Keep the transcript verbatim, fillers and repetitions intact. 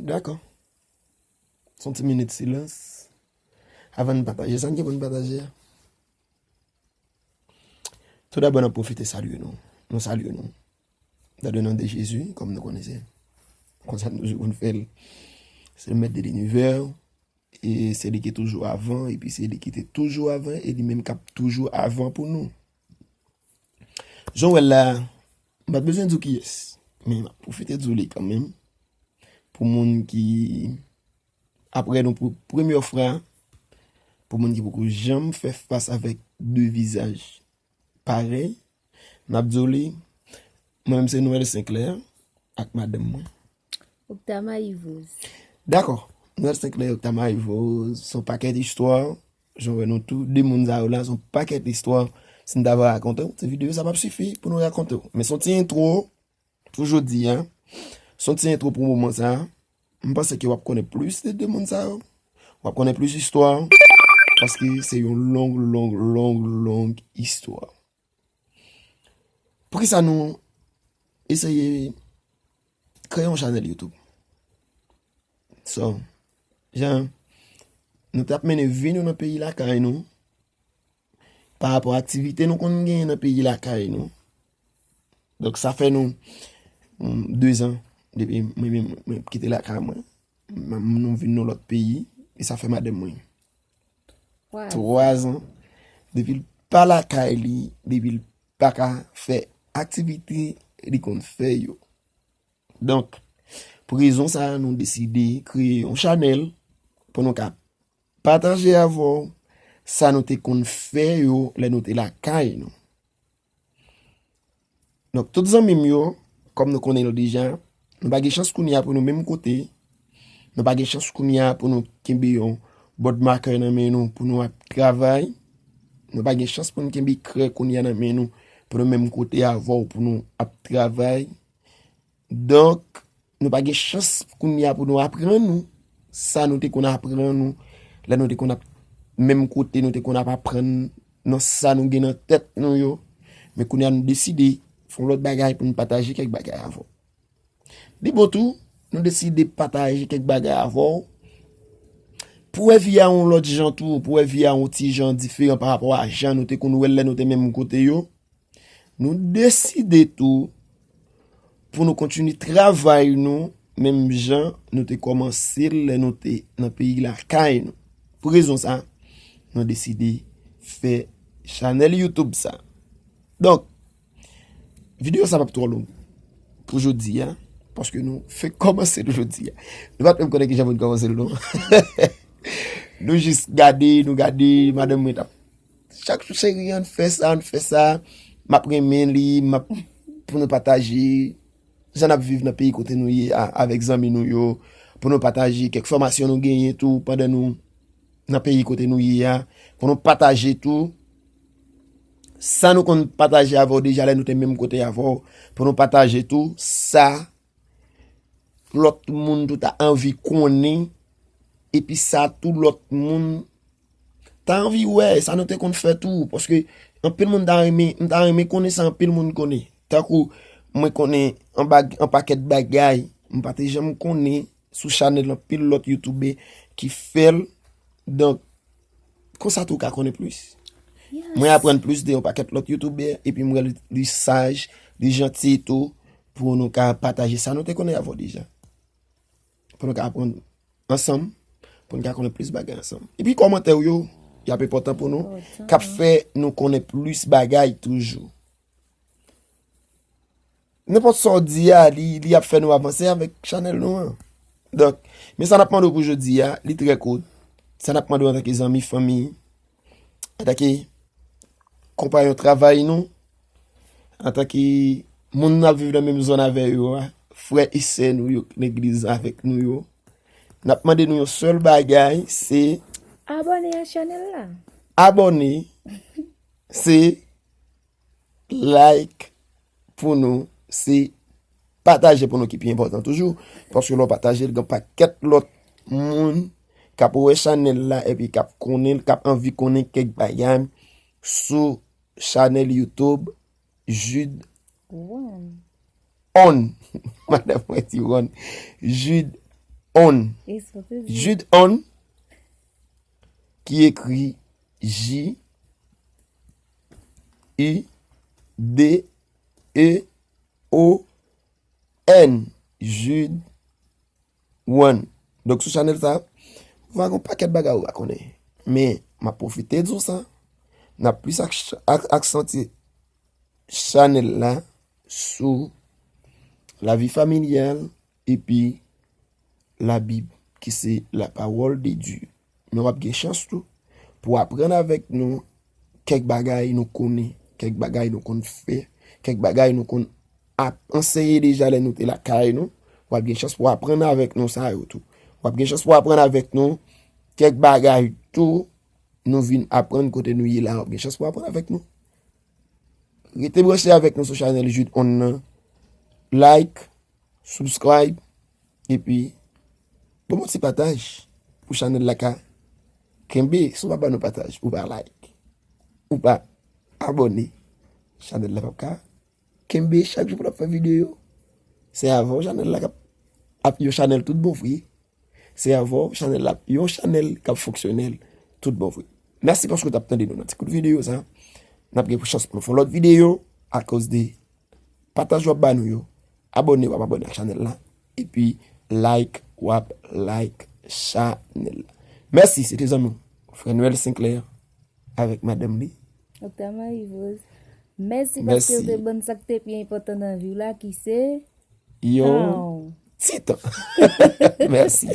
Dakò. Se yon ti minit silans. Avan n pataje, sa n gen pou n pataje a? Toudabò, n ap pwofite salye nou. Nou salye nou. Dans le nom de Jésus, kòm nou konnen se konsa nou toujou konn fè l. Se le maître de l'univers, e se li ki toujou avan, epi se li ki te toujou avan, e li menm k ap toujou avan pou nou. Jan w wè l la, m pa t bezwen di w kiyès, men m ap pwofite di w li kanmenm. Pou moun ki ap wè nou pou premyè fwa, pou moun ki poko janm fè fas avèk de vizaj parèy, n ap di w li, mwen menm se Noël Sinclair ak madanm mwen. Octama Yvose. Dakò. Noël Sinclair, Octama Yvose, se yon pakèt istwa. Jan w wè nou tou, de moun sa yo la, se yon pakèt istwa. Si n ta va rakonte w, ti videyo sa p ap sifi pou nou rakonte w. Men se yon ti entwo pou jodi a. Se yon ti entwo pou moman sa. M panse ke w ap konnen plis de de moun sa yo. W ap konnen plis istwa. Paske se yon long, long, long, long istwa. Poukisa nou eseye kreye yon chanèl YouTube? So, jan nou t ap mennen vi nou nan peyi lakay nou, pa rapò a aktivite nou konn genyen nan peyi lakay nou. Donk, sa fè nou, mm, de zan depi mwen menm mwen kite lakay mwen. M- Nou vin nan lòt peyi, e sa fè madanm mwen twa zan depi l pa lakay li, depi l pa ka fè aktivite li konn fè yo. Donk, pou rezon sa a, nou deside kreye yon chanèl pou nou ka pataje avè w sa nou te konn fè yo lè nou te lakay nou. Donk, tout zanmi m yo, kòm nou konnen yo deja, nou pa gen chans kounye a pou nou menm kote. Nou pa gen chans kounye a pou nou kenbe yon bòdmakè nan men nou pou nou ap travay. Nou pa gen chans pou nou kenbe krè kounye a nan men nou pou nou menm kote avè w pou nou ap travay. Donk, nou pa gen chans kounye a pou nou aprann nou sa nou te konn aprann nou lè nou te konn ap menm kote nou te konn ap aprann nan sa nou gen nan tèt nou yo. Men kounye a nou deside fè yon lòt bagay pou nou pataje kèk bagay avè w. Li bon tou, nou deside pataje kèk bagay avè w. Pou wè vi a yon lòt jan tou, pou wè vi a yon ti jan diferan pa rapò a jan nou te konn wè l lè nou te menm kote yo. Nou deside tou pou nou kontinye travay nou menm jan nou te kòmanse l lè nou te nan peyi lakay nou. Pou rezon sa, nou deside fè chanèl YouTube sa. Donk, videyo sa p ap twò long pou jodi a, paske nou fenk kòmanse l jodi a. Nou pa t menm konnen kijan pou n kòmanse l non. Nou jis gade, nou gade, madanm mwen t ap chak jou, cheri, ann fè sa, ann fè sa. M ap renmen li, m ap pou nou pataje jan n ap viv nan peyi kote nou ye a, avèk zanmi nou yo, pou nou pataje kèk fòmasyon nou genyen tou pandan nou nan peyi kote nou ye a, pou nou pataje tou sa nou konn pataje avè w deja lè nou te menm kote avè w, pou nou pataje tou sa lòt moun tou ta anvi konnen, epi sa tou lòt moun ta anvi wè, sa nou te konn fè tou, paske anpil moun ta renmen, m ta renmen konnen sa anpil moun konnen. Tankou mwen konnen an bag-, an pakèt bagay, m pa te janm konnen sou chanèl anpil lòt youtube ki fè l. Donk, konsa tou w ka konnen plis. Mwen aprann plis de yon pakèt lòt youtube, epi m wè li, li saj, li janti tou, pou nou ka pataje sa nou te konnen avè w deja. Pou nou ka aprann ansanm, pou nou ka konnen plis bagay ansanm. Epi kòmantè w yo, y ap enpòtan pou nou, k ap fè nou konnen plis bagay toujou. Nenpòt sa w di a, li, li ap fè nou avanse avèk chanèl nou an. Donk, men sa n ap mande w pou jodi a, li trè kout. Sa n ap mande w antanke zanmi, fanmi, antanke konpayon travay nou, antanke moun n ap viv nan menm zòn avè yo a, frè e sè nou yo k legliz avèk nou yo, n ap mande nou yon sèl bagay, se abòne a chanèl la. Abòne, se like pou nou, se pataje pou nou ki pi enpòtan toujou, paske lè w pataje l, gen pakèt lòt moun k ap wè chanèl la epi k ap konnen l, k ap anvi konnen kèk bagay sou chanèl YouTube Jude On. Madanm mwen di Ron. Jude On. Jude On, ki ekri J U D E O N. Jude One. Donk sou chanèl sa, ou va gen yon pakèt bagay ou va konnen. Men, m ap pwofite di w sa, n ap plis ak- ak- aksantye chanèl la sou lavi familyal epi Labib, ki se la parole de Dieu. Men w ap gen chans tou pou aprann avèk nou kèk bagay nou konnen, kèk bagay nou konn fè, kèk bagay nou konn ap anseye deja lè nou te lakay nou. W ap gen chans pou aprann avèk nou sa yo tou. W ap gen chans pou aprann avèk nou kèk bagay tou nou vin aprann kote nou ye la. W ap gen chans pou aprann avèk nou. Rete branche avèk nou sou chanèl Jude On nan. Like, subscribe, epi bon, yon ti pataj pou chanèl la ka kenbe. Si w pa ban nou pataj, ou pa like, ou pa abòne, chanèl la p ap ka kenbe chak jou pou n ap fè videyo. Se avè w chanèl la k ap, ap yon chanèl tout bon vre. Se avè w chanèl la ap yon chanèl k ap fonksyonèl tout bon vre. Mèsi paske w t ap tande nou nan ti kout videyo sa. N ap gen chans pou nou fè yon lòt videyo akoz de pataj w ap ba nou yo. Abòne, w ap abòne ak chanèl la. Epi like, w ap like chanèl la. Mèsi, se te zanmi w, Frè Noël Sinclair, avèk madanm li. Doktè Marie Rose. Mèsi paske w te ban n sa k te pi enpòtan nan vi w la, ki se yon ti tan. Mèsi.